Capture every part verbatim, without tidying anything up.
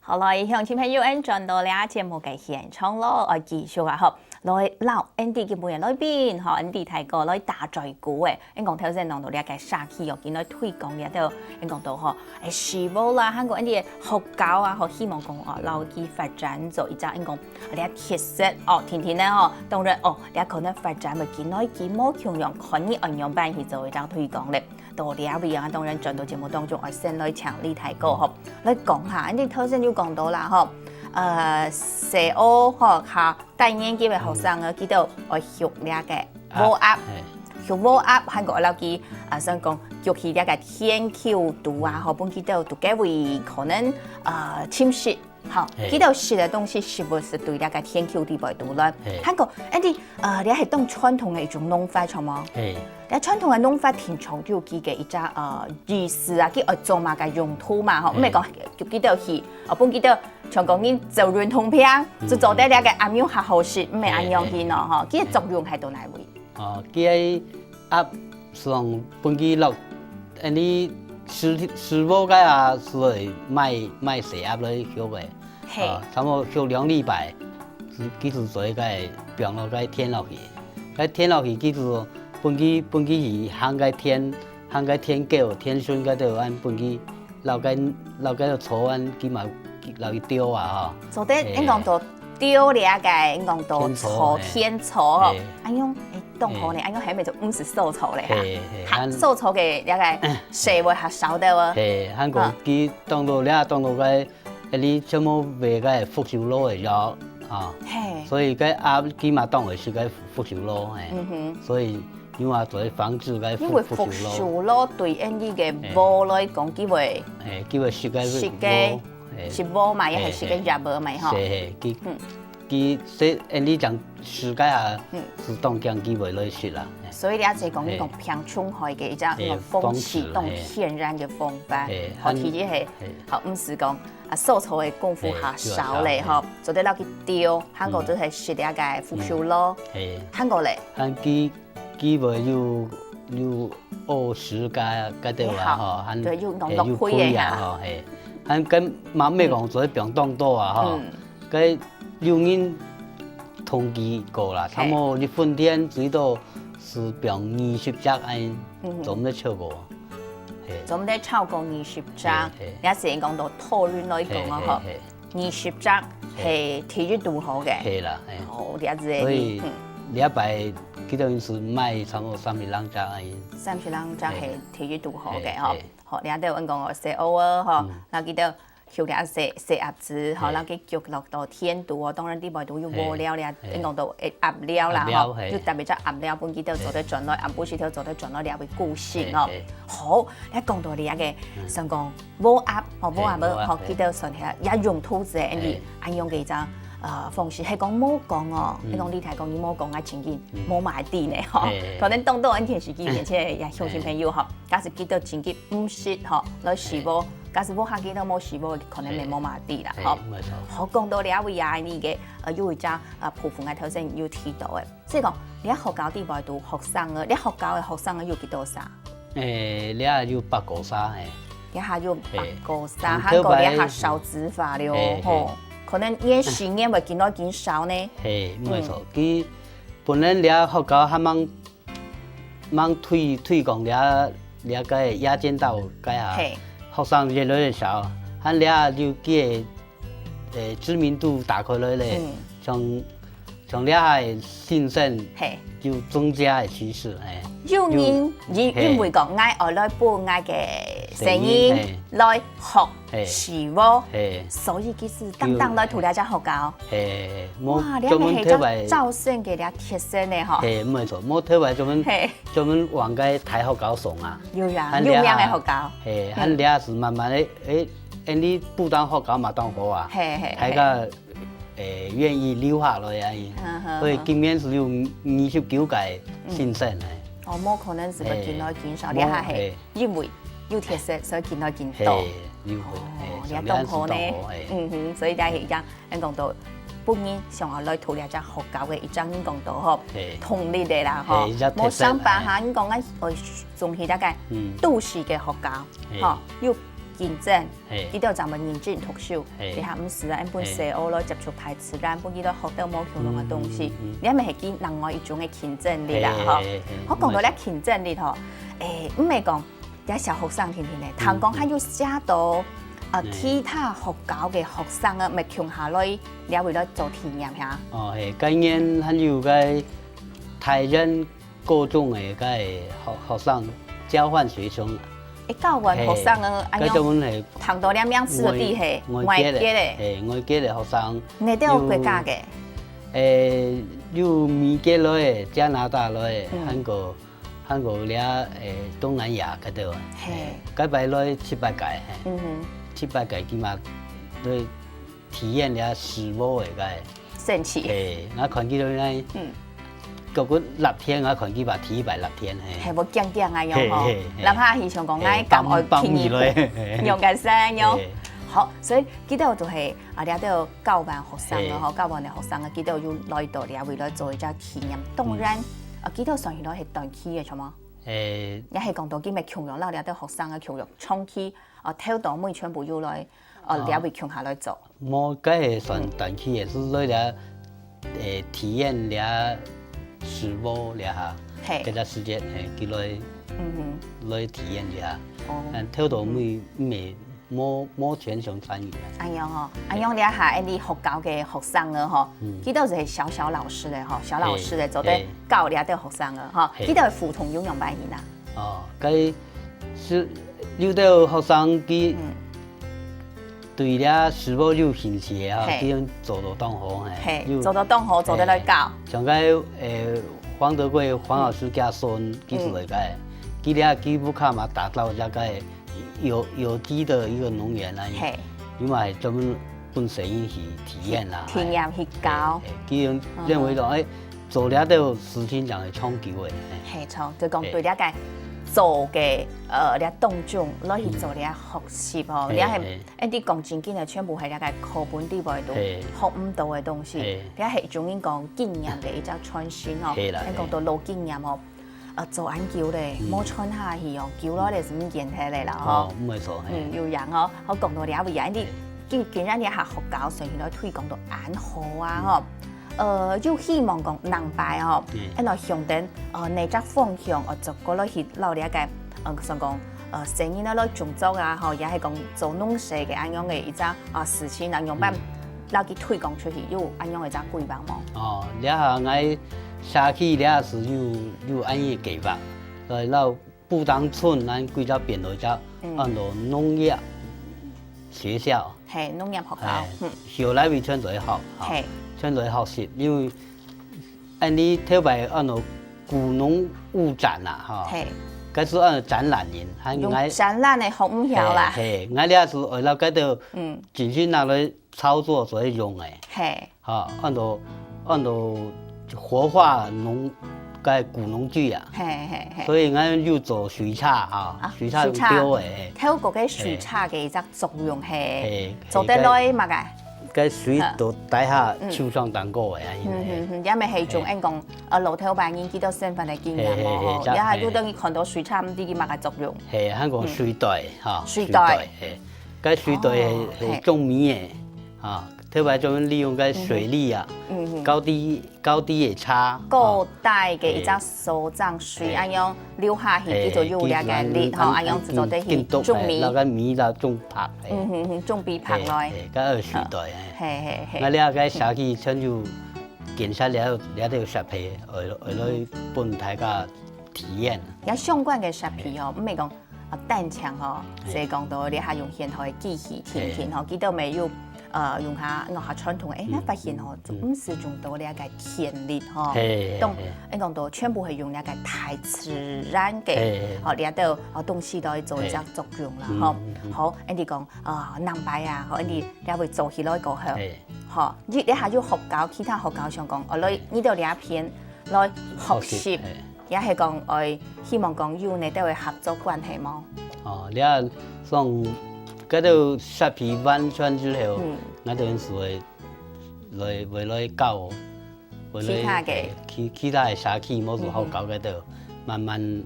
好，來，鄉親朋友，𫣆轉到這節目个現場咯，愛繼續啊，吼，來，摎𫣆俚今晡日來賓，吼，𫣆俚大哥來打嘴鼓誒，𫣆講頭先講到這个社區哦，今來推廣這兜，𫣆講到吼，誒，食物啦，還過𫣆俚个學校啊，吼，希望講哦，摎佢發展做一隻，𫣆講這特色哦，定定个吼，當然哦，這可能發展會緊來緊無共樣，看你愛仰般去做一隻推廣咧。 到這位啊，當然轉到節目當中，愛先來請李大哥吼，來講下。你頭先有講到啦吼，呃，細學吼，較低年級个學生啊，佢兜愛學這个畫鴨，學畫鴨，還過愛摎佢啊，算講學去這个田坵肚啊，吼，分佢兜在該位可能呃，尋食。 好，佢兜食个東西係毋係對這个田坵肚背肚來？還過，誒，你，呃，這係當傳統个一種農法，著無？這傳統个農法定著有佢个一隻，呃，意思啊，佢愛做麼个用途嘛，吼，毋係講就佢兜去，哦，分佢兜像講人做運動病，就做得這个鴨肉較好食，毋係恁樣去喏，吼，佢个作用係到哪位？ 哦，佢个鴨上分佢落，恁呢，時，時無个啊，係會賣，賣細鴨來畜个。係。哦，差毋多畜兩禮拜，佢，佢就做一个放落該田落去。該田落去，佢就分佢，分佢去行該田，行該田坵、田脣該兜，恁分佢 摎該，摎該草恁，佢嘛摎佢丟啊，吼。做得，應講到丟這个，應講到草，天草，吼。恁樣，誒，當好呢，恁樣還毋係就毋使掃草咧，哈。哈，掃草个這个水會較少个哦。係，還過佢當到這，當到該，誒，你全部賣該福壽螺个肉，啊。係。所以該鴨佢嘛當會食該福壽螺，誒。嗯哼。所以 因為做防治該福，因為福壽螺。福壽螺對𫣆俚个鵝來講，佢會，誒，佢會食該食該，食鵝嘛，也係食該鴨鵝嘛，吼。係，係，佢，佢食，𫣆俚講食該啊，係當驚佢會來食啦。所以你也係講，你講平常時个一隻，誒，方式，當天然个方法，係，好，其實係，好，毋使講啊，掃草个功夫較少咧，吼，做得摎佢丟，還過就係食這个福壽螺，係，還過咧，還佢 佢會有，有屙屎該，該兜啊，吼，還，對，有弄落去个啊，吼，係。還該嘛毋係講做得放當多啊，吼。該有人統計過啦，差毋多一分田最多係放二十隻恁，做毋得超過。係。做毋得超過二十隻，係，係。也係講到托運來講啊，吼。係，係，係。 二十隻係第一堵好个。係啦，係。哦，了解。所以，嗯。這擺佢兜係賣差毋多三十零隻而已。三十零隻係第一堵好个，係，吼。係。好，這兜𫣆講哦，細鵝仔，吼，嗯。該佢兜畜這細，細鴨仔，吼，係。該佢畜落到田肚哦，當然裡背肚有飼料了，係。𫣆講到，誒，鴨料啦，鴨料，吼，係。就特別隻鴨料，分佢兜做得轉來，係。暗晡時頭做得轉來這位顧身哦。係，係。好，你講到這个，嗯。想講 鵝鴨，吼，鵝鴨，係，鵝鴨，吼，係。佢兜算係也用兔子个，恁樣，係。恁樣个一隻，呃，方式，係講無講哦，嗯。係講你聽講你無講啊，正經，嗯。無麼个知呢，吼。係，係。可能當多人電視機面前个鄉親朋友，吼，係。假使佢兜正經毋識，吼，來食鵝，係。假使屋下佢兜無食鵝，可能也無麼个知啦，係，吼。係，無錯。好，講到這位啊，你个，呃，有一隻，呃，部分啊，頭先有提到个， 所以講，這學校裡背肚學生个，這學校个學生个有幾多儕？誒，這有百過儕，誒。這下有百過儕，係。還過這下少子化了，係，係。吼。可能年十年會緊來緊少呢。係，無錯。嗯。佢本來這學校還吂，吂推，推廣這，這个夜間到該下，係。學生越來越少，還這有幾个，誒，知名度打開來咧，嗯。像 像這下个新生，係。有增加个趨勢，係。有人，有，因，係。因為講，𠊎愛來分𠊎个細人，細人，係。來學，係。食鵝，係。所以其實當當來讀這隻學校。係，係，係。無，哇，這个係一隻專門特別，招生个這特色呢，吼。係，無錯，無特別專門，係。專門往該大學校送啊。有呀，還這下，有名个學校。係，嗯。還這下係慢慢个，誒，恁呢不但學校嘛當好啊，係，係，大家 誒，願意留下來啊，嗯哼，所以今年係有二十九个新生，嗯。誒。哦，無可能係會緊來緊少，誒，這下係，無，誒。因為有特色，所以緊來緊多。係，有，哦，誒，這當好呢。像這樣係當好，誒。嗯哼，所以這係一隻，人講到，本人想要來讀這隻學校个一隻人講到吼，誒。動力个啦，吼。誒，一隻特色，無想辦法，誒。人講啊，呃，總係大概，嗯。都市个學校，誒。吼，有競爭，嘿。佢兜專門認真讀書，嘿。這下毋使啊，恁分嘿。細學來接觸大自然，分佢兜學到無共樣个東西，嗯，嗯，嗯。這乜係佢另外一種个競爭力啦，吼。嘿，嘿，嘿，我講到這競爭力吼，誒，毋係講這小學生定定呢，嗯，聽講還有寫到，呃，嗯。其他學校个學生啊，乜共下來這位來做體驗呀。哦，嘿，今年還有个台灣 高中个該學，學生交換學生。誒，交換學生啊，嘿，恁樣，該種係聽到這名詞就知係外，外籍个，外籍个。嘿，外籍个學生。哪兜國家个？有，誒，有美國來个、加拿大來个，嗯。韓國，韓國這，誒，東南亞該兜啊。嘿。嘿，該擺來七八個，嘿。嗯哼。七八個，起碼來 體驗這石屋个个。神奇。嘿，𠊎看佢兜呢，嗯。結果六天，𠊎看佢吧，第一擺六天，嘿。係，無驚驚啊，樣吼。嘿，嘿，嘿。哪怕係想講，嘿，𠊎敢愛去日本，放，放起來，嘿。用个生用。嘿。好，所以佢兜就係，啊，這兜交換學生啊，嘿。吼，交換个學生啊，佢兜有來到這位來做一隻體驗。當然，嗯。啊，佢兜算起來係短期个，著無？嘿。也係講到佢乜共樣，摎這兜學生个共樣，長期，啊，頭到尾全部有來，啊，哦。這位共下來做。 無，該係算短期个，嗯。係來這，誒，體驗這石屋這下，嘿。這个時節，嘿，佢來，嗯哼。來體驗這下。哦。但頭到尾，嗯。無，無，無全程參與啊。哎喲吼，哎喲，這下，誒，你學校个學生啊吼，嗯。佢兜係小小老師个吼，小老師个，嘿，做得，嘿。教這兜學生啊吼，嘿。佢兜个互動有樣般形啊？ 哦，該係有兜學生佢，嗯。對這石屋有興趣个吼，嘿。佢樣做到當好，嘿，嘿，有，做到當好，做得來教。嘿，像該，誒，黃德貴黃老師家孫，嗯。佢就係該，嗯。佢這佢屋下嘛打造這个有，有機个一个農園啊，嘿。佢嘛係專門 分細人去體驗啦，體，體驗去教。嘿，嘿，佢認，嗯。認為講，誒，做這兜事情正係長久个，嘿。嘿，著，就講對這个做个，呃，這當中，來去做這學習吼，嘿，這係，嘿。誒，你講正經个，全部係這个課本底背都嘿。學毋到个東西，嘿。這係一種人講經驗个一隻傳承吼，嘿啦，你講到老經驗吼， 呃，做恁久咧，嗯。無傳下去哦，久了咧係毋見忒咧啦，吼。哦，毋會錯，嘿。嗯，有影哦。好，講到這位啊，你嘿。今，今日你學校上去來推廣到恁好啊，嗯。吼。呃，就希望講下擺吼，嗯。恁樣向等，呃，哪隻方向，呃，做過來去摎這个，呃，像講，呃，生意呢，來種作啊，吼，也係講做農事个恁樣个一隻，啊，事情啊，樣般，嗯。 摎佢推廣出去，有恁樣个一隻規劃無？哦，這下𠊎社區這下係有，有恁樣个計畫，來摎布當村，咱規隻變到一隻，嗯。安到農業學校。嘿，農業學校，嘿，嗯。學來為全做學，哈，嘿。全做學習，因為 恁呢頭擺安到古農物展啊，吼。嘿。該係安到展覽人，還用𠊎展覽个方向啦。嘿，嘿，𠊎這係愛摎該兜嗯。真正拿來操作做得用个。嘿。吼，安到，安到活化農，該古農具啊。嘿，嘿，嘿。所以𠊎有做水車，吼，啊，水車有丟个，水車。嘿。透過該水車个一隻作用，嘿，嘿，做得來嘛个。 該水到底下嗯。手上當高个啊，嗯，嗯，嗯，也毋係一種嘿。恁講，呃，老頭擺人幾多生活个經驗嘿，嘿，無吼，嘿，也還就等於看到水車毋知佢麼个作用。嘿，還講水袋，嗯。哈，水袋。水袋，嘿。該水袋係，哦，係種米个，嘿。哈，頭擺專門利用該水利啊，嗯哼。高低，高低个差，高低个一隻所長，水嘿。恁樣流下去，嘿，佢就有這个力，吼，恁樣就做得去種米。嘿，摎該米摎種白，嘿。嗯哼哼，種米白來。嘿，嘿，該有水袋，嘿。 嘿，嘿，嘿。𠊎這个社區全有建設了，了這个設備，愛，愛來分大家體驗。也相關个設備哦，毋係講，呃，單淨哦，嘿。所以講到你還用現代个機器，天天吼，嘿。佢都沒有，呃，用較，用較傳統个，誒，嗯。那發現吼，就嗯。毋使用到你个電力吼，嘿，嘿，當，嘿。應該講到全部係用你个大自然个，嘿，嘿。吼，你个，哦，東西都會做一隻嘿。作用啦，嗯，吼。嗯，嗯。好，恁樣講， 啊，下擺啊，吼，恁樣你會做起來過後，嘿。吼，你，你還有學校，其他學校想講，哦，來，嘿。你到這片來學習，學習，嘿。也係講，愛希望講有哪兜个合作關係無？哦，你看，像該兜設備完全之後，嗯。𠊎兜係會來，會來教，會來，其他个。嘿，其，其他个社區，無就學校該兜，嗯哼。慢慢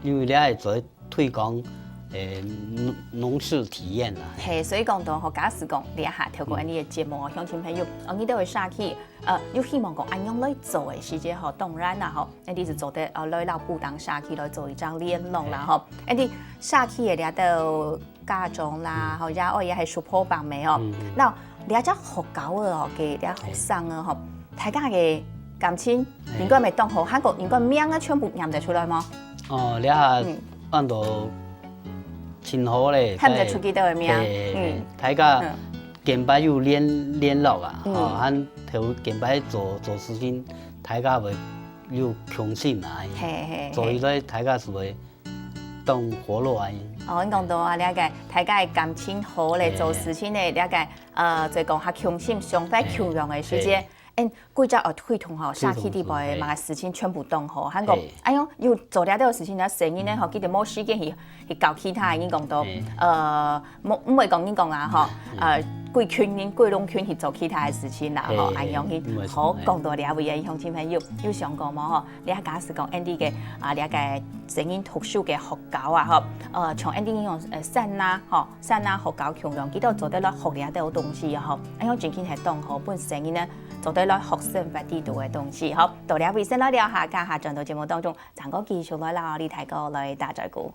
因為這係做推廣誒農農事體驗啦。嘿，所以講到吼，假使講這下透過恁呢个節目哦，鄉親朋友，哦，你兜个社區，呃，有希望講恁樣來做个時節吼，當然啦吼，恁呢就做得哦來到不同社區來做一張聯絡啦吼，恁呢社區个這兜家長啦，吼，也愛也係support幫忙哦。那這隻學校个哦，給這學生个吼，大家个感情應該會當好，還過應該名啊全部唸得出來嗎？哦，這下按到盡好咧，喊得出去兜个名，嘿，嗯，大家見擺有聯聯絡啊，吼，還頭見擺做做事情，大家會有共識啊，嘿嘿，所以咧大家就會當和樂啊。哦，你講到啊，了解，大家个感情好咧，做事情咧，了解，呃，就講較共心，想法共樣个時節。 嗯，歸隻愛推動吼，社區裡背个麼个事情全部當好，還講，哎喲，又做了這个事情，那生意呢吼，佢就無時間去去搞其他个，你講到，呃，無毋會講你講啊吼，呃，歸群人、歸農群去做其他个事情啦吼，恁樣去好講到這位个鄉親朋友，有想過無吼？這假使講恁呢个啊，這个成人讀書个學校啊吼，呃，像恁呢樣呃，山林吼。 山林學校共樣，佢兜做得來學這兜東西吼，恁樣正經係當好，分細人呢做得來學生活裡肚个東西吼。到這位先來尞下，等下轉到節目當中，正過繼續來摎你大哥來打嘴鼓。